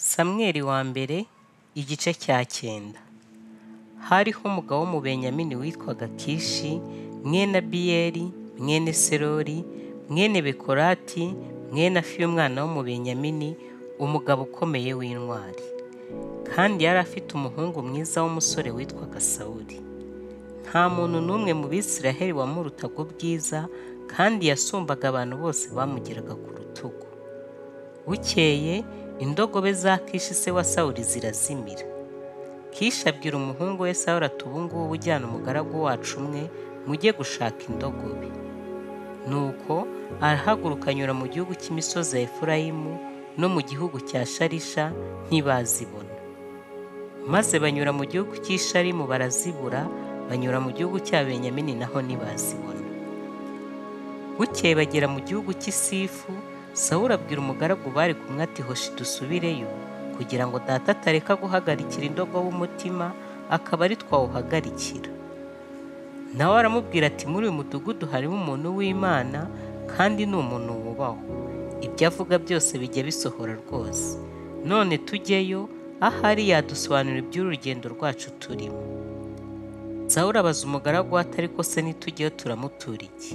Samweli wa mbere igice cya 9. Hariho umugabo w'Umubenyamini witwaga Kishi, mwene Abiyeli, mwene Serori, mwene Bekorati, mwene Afiya umwana w'Umubenyamini, umugabo ukomeye w'intwari. Kandi yari afite umuhungu mwiza w'umusore witwaga Sawuli. Nta muntu n'umwe mu Bisiraheli wamurutaga ubwiza, kandi yasumbaga abantu bose bamugeraga ku rutugu. Bukeye indogobe za Kishi se wa Sawuli zirazimira. Kishi abwira umuhungu we Sawuli ati: ubu ngubu ujyana umugaragu wacu umwe mujye gushaka indogobe. Nuko arahaguruka anyura mu gihugu cy'imisozi ya Efurayimu no mu gihugu cya Sharisha, ntibazibona. Maze banyura mu gihugu cy'Isharimu barazibura, banyura mu gihugu cya Benyamini naho ntibazibona. Bukeye bagera mu gihugu cy'Isifu, Sawuli abwira umugaragu bari kumwe ati: hoshi dusubireyo, kugira ngo data atareka guhagarikira indogobe umutima, akaba ari twawuhagarikira. Nawe aramubwira ati: muri uyu mudugudu harimo umuntu w'Imana, kandi ni umuntu wubahwa, ibyo avuga byose bijya bisohora rwose. None tujyeyo, ahari yadusobanurira iby'urugendo rwacu turimo. Sawuli abaza umugaragu we ati: ariko se nitujyeyo turamutura iki?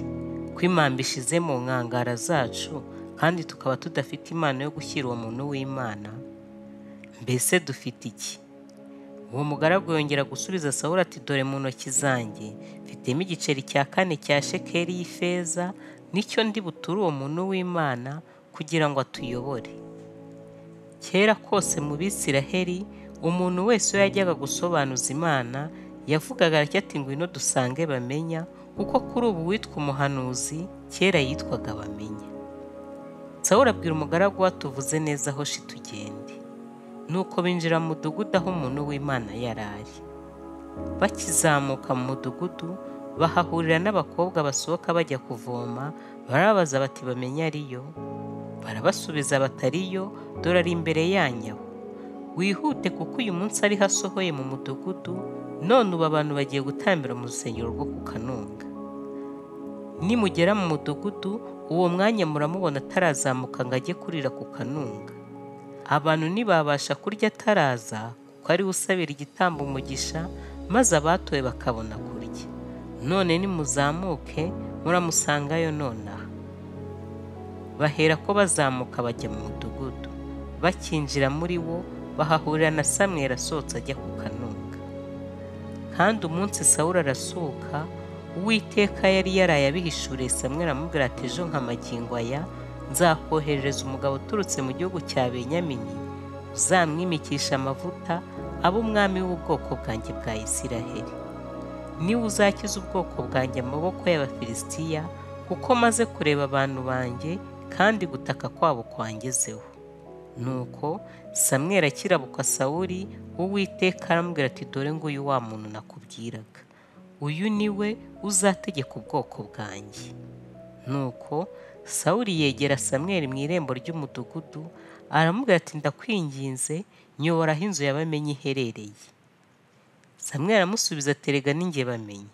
Ko impamba ishize mu nkangara zacu, kandi tukaba tudafite impano yo gushyira uwo muntu w'Imana, mbese dufite iki? Uwo mugaragu yongera gusubiza Sawuli ati: dore mu ntoki zanjye mfitemo igiceri cya 4 cya shekeli y'ifeza, nicyo ndi buture uwo muntu w'Imana kugira ngo atuyobore. Kera kose mu Bisiraheli umuntu wese iyo yajyaga gusobanuza Imana yavugaga atya ati: ngwino dusange bamenya, kuko kuri ubu witwa umuhanuzi kera yitwaga bamenya. Sawuli abwira umugaragu we ati: uvuze neza, hoshi tugende. Nuko binjira mu mudugudu aho umuntu w'Imana yari ari. Bakizamuka mu mudugudu bahahurira n'abakobwa basohoka bajya kuvoma, barababaza bati: bamenya ariyo? Barabasubiza batariyo, dore ari imbere yanyu aho. Wihute kuko uyu munsi ariho asohoye mu mudugudu, none ubu abantu bagiye gutambira mu rusengero rwo ku kanunga. Nimugera mu mudugudu, uwo mwanya muramubona atarazamuka ngo ajye kurira ku kanunga. Abantu ntibabasha kurya ataraza, kuko ari we usabira igitambo umugisha, maze abatowe bakabona kurya. None nimuzamuke muramusangayo nonaha. Bahera ko bazamuka bajya mu mudugudu. Bakinjira muri wo bahahurira na Samweli asohotse ajya ku kanunga. Kandi umunsi Sawuli arasuka, Uwiteka yari yaraye abihishuriye Samweli aramubwira ati: ejo nka magingo aya nzakoherereza umugabo uturutse mu gihugu cya Benyamini, uzamwimikisha amavuta abe umwami w'ubwoko bwanjye bwa Isiraheli. Niwe uzakiza ubwoko bwanjye amaboko y'Abafilisitiya, kuko maze kureba abantu banjye kandi gutaka kwabo kwangezeho. Nuko Samweli akirabuka Sawuli, Uwiteka aramubwira ati: dore nguyu wa muntu nakubwiraga, uyu ni we uzategeka ubwoko bwanjye. Nuko Sawuli yegera Samweli mu irembo ry'umudugudu, aramubwira ati: ndakwinginze, nyobora aho inzu y'abamenyi iherereye. Samweli aramusubiza ati: erega ni njye bamenya.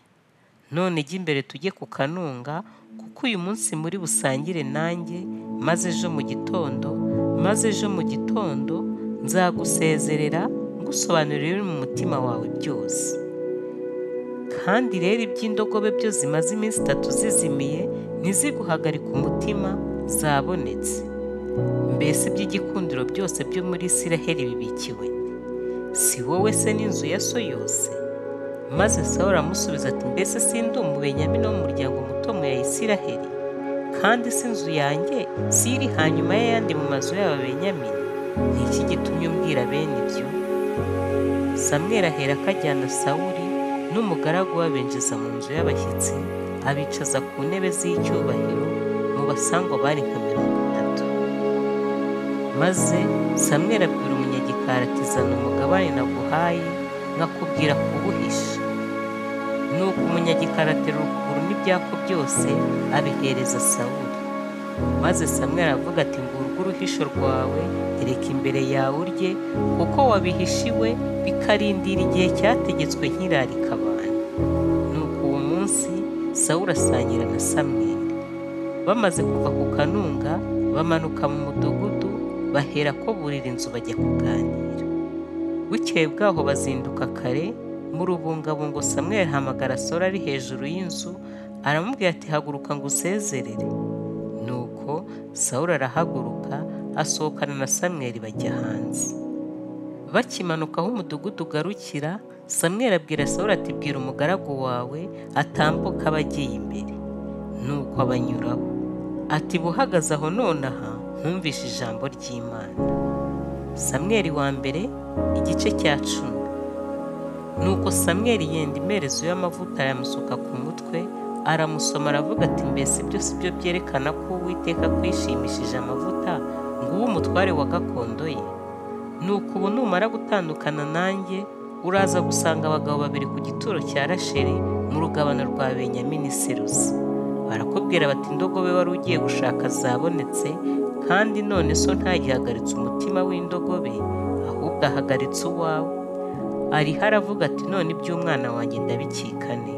None jya imbere tujye ku kanunga, kuko uyu munsi muri busangire nanjye, maze ejo mu gitondo nzagusezerera ngusobanurira ibiri mu mutima wawe byose. Kandi rero iby'indogobe byo zimaze iminsi 3 zizimiye, ntiziguhagarika umutima, zabonetse. Mbese iby'igikundiro byose byo muri Isiraheli bibikiwe nde? Si wowe se n'inzu ya so yose? Maze Sawuli aramusubiza ati: mbese sindi Umubenyamini wo mu muryango muto mu ya Isiraheli? Kandi si inzu yanjye si iri hanyuma y'ayandi mu mazu y'Ababenyamini? Ni iki gitumye umbwira bene ibyo? Samweli ahera akajyana Sawuli n'umugaragu we abinjiza mu nzu y'abashyitsi, abicaza ku ntebe z'icyubahiro mu basangwa bari nka 30. Maze Samweli abwira umunyagikari ati: zana umugabane naguhaye nkakubwira kuwuhisha. Nuko umunyagikari aterura ukuguru n'ibyako byose abihereza Sawuli. Maze Samweli aravuga ati: ngurwo uruhisho rwawe, tereka imbere yawe urye, kuko wabihishiwe bikarindira igihe cyategetswe nkirarika abantu. Nuko uwo munsi Sawuli asangira na Samweli. Bamaze kuva ku kanunga bamanuka mu mudugudu, Bahera ko burira inzu bajya kuganira. Bukeye bwaho bazinduka kare mu rubungabungo. Samweli ahamagara Sawuli ari hejuru y'inzu, aramubwira ati haguruka ngo usezerere. Nuko Sawuli arahaguruka asohokana na Samweli bajya hanze. Bakimanuka aho umudugudu ugarukira, Samweli abwira Sawuli ati bwira umugaragu wawe atambuka aba agiye imbere. Nuko abanyuraho ati buhagaze aho nonaha nkumvishe ijambo ry'Imana. Samweli wa mbere igice cya 10. Nuko Samweli yenda imperezo y'amavuta aramusuka ku mutwe, aramusoma aravuga ati mbese ibyo si byo byerekana ko Uwiteka akwishimishije amavuta ngo ube umutware wa gakondo ye? Nuko ubu numara gutandukana nanjye uraza gusanga abagabo babiri ku gituro cya Rasheli mu rugabano rwa Benyamini Serusi. Barakubwira bati indogobe wari ugiye gushaka zabonetse, kandi none so ntagihagaritse umutima w'indogobe, ahubwo ahagaritse uwawe. Ariho aravuga ati none iby'umwana wanjye ndabikikane.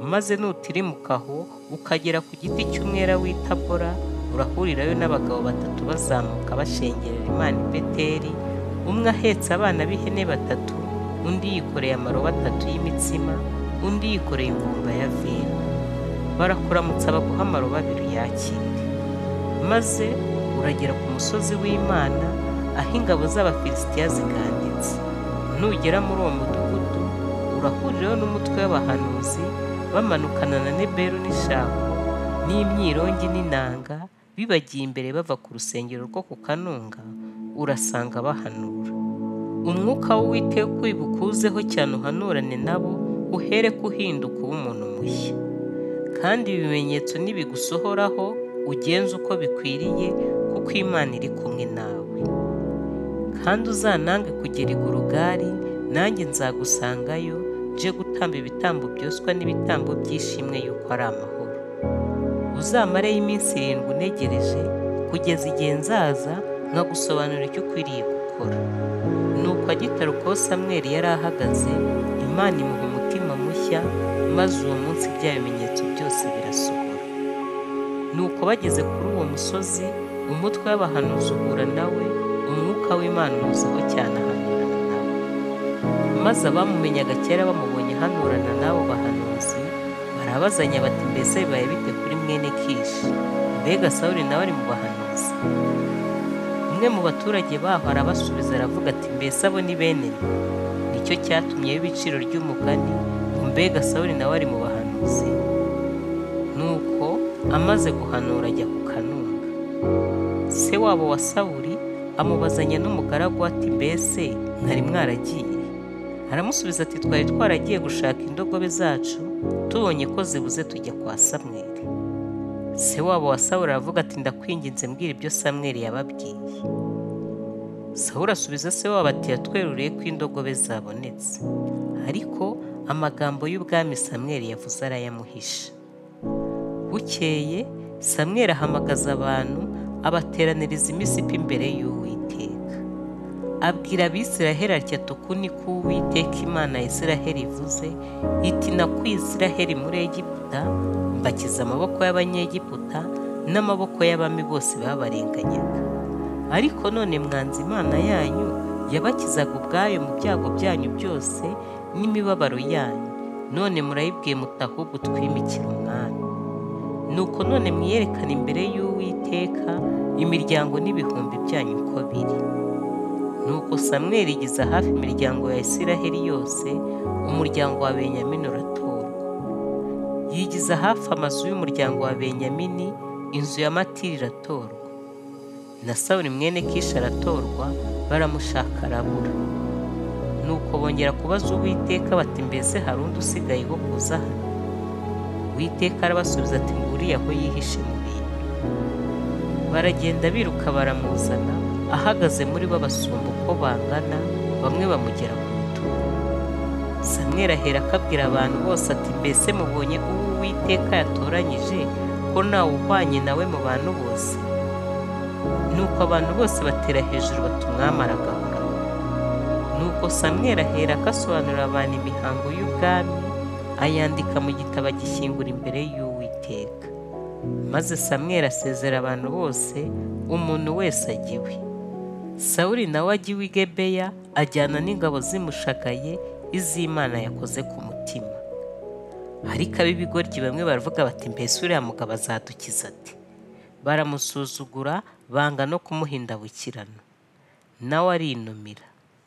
Maze nutirimuka aho ukagera ku giti cy'umwera w'i Tabora, urahurirayo n'abagabo batatu bazamuka bashengerera Imana i Beteli, umwe ahetse abana b'ihene batatu, undi yikoreye amarobo atatu y'imitsima, undi yikoreye imvumba ya vino. Barakuramutsa baguha amarobo abiri uyakire. Maze uragera ku musozi w'Imana aho ingabo z'Abafilisitiya zikanditse. Nugera muri uwo mudugudu urahurirayo n'umutwe w'abahanuzi bamanukana na Neberu n'ishako n'imyirongi n'inanga, bibagiye imbere bava ku rusengero rwo ku Kanunga, urasanga bahanura. Umwuka w'Uwiteka ubukuzeho cyane uhanurane nabo, uhere ko uhinduka uba umuntu mushya. Kandi ibimenyetso nibigusohoraho ugenze uko bikwiriye, kuko Imana iri kumwe nawe. Kandi uzanange kugera i Gulugali, nanjye nzagusangayo nje gutamba ibitambo byoswa n'ibitambo by'ishimwe yuko ari amahoro. Uzamareyo iminsi 7 unegereje, kugeza igihe nzaza nkagusobanurira icyo ukwiriye gukora. Nuko agitarukaho Samweli yari ahagaze, Imana imuha umutima mushya, maze uwo munsi bya bimenyetso byose birasohora. Nuko bageze kuri uwo musozi, umutwe w'abahanuzi uhura nawe, umwuka w'Imana umuzaho cyane ahanurana nawe. Maze abamumenyaga kera bamubonye ahanurana n'abo bahanuzi, barabazanya bati mbese bibaye bite kuri mwene Kishi? Mbega Sawuli nawe ari mu bahanuzi? Umwe mu baturage baho arabasubiza aravuga ati mbese abo ni bene nde? Nicyo cyatumye ibiciro ry'umugani ngo mbega Sawuli nawe ari mu bahanuzi? Nuko amaze guhanura ajya ku Kanunga. Se wabo wa Sawuli amubazanya n'umugaragu ati mbese mwari mwaragiye? Aramusubiza ati twari twaragiye gushaka indogobe zacu, tubonye ko zibuze tujya kwa Samweli. Se wabo wa Sawuli aravuga ati ndakwinginze mbwira ibyo Samweli yababwiye. Sawuli asubiza se wabo ati yatweruriye ko indogobe zabonetse. Ariko amagambo y'ubwami Samweli yavuze arayamuhisha. Bukeye Samweli ahamagaza abantu abateraniriza imisipa imbere y'Uwiteka. Abwira Abisiraheli ati uku ni ko Uwiteka Imana ya Isiraheli ivuze iti nakuye Isiraheli muri Egiputa, mbakiza amaboko y'Abanyegiputa n'amaboko y'abami bose babarenganyaga. Ariko none mwanze Imana yanyu yabakizaga ubwayo mu byago byanyu byose n'imibabaro yanyu, none murayibwiye muti ahubwo twimikira umwami. Nuko none mwiyerekane imbere y'Uwiteka imiryango n'ibihumbi byanyu uko biri. Nuko Samweli igeza hafi imiryango ya Isiraheli yose, umuryango wa Benyamini uratorwa. Yigiza hafi amazu y'umuryango wa Benyamini, inzu ya Matiri iratorwa. Na Sawuli mwene Kishi aratorwa, baramushaka arabura. Nuko bongera kubaza Uwiteka bati mbese hari undi usigaye wo kuza hano? Uwiteka arabasubiza ati nguriya aho yihishe mu bintu. Baragenda biruka baramuzana, ahagaze muri bo abasumba uko bangana, bamwe bamugera ku bitugu. Samweli ahera akabwira abantu bose ati mbese mubonye uwo Uwiteka yatoranyije, ko ntawe uhwanye nawe mu bantu bose? Nuko abantu bose batera hejuru bati umwami aragahora. Nuko Samweli ahera akasobanurira abantu imihango y'ubwami, ayandika mu gitabo agishyingura imbere y'Uwiteka. Maze Samweli asezera abantu bose, umuntu wese ajya iwe. Sawuli nawe ajya iwe i Gibeya, ajyana n'ingabo zimushagaye, iz'Imana yakoze ku mutima. Ariko ab'ibigoryi bamwe baravuga bati, mbese uriya mugabo azadukiza ate? Baramusuzugura, banga no kumuha indabukirano. Nawe arinumira.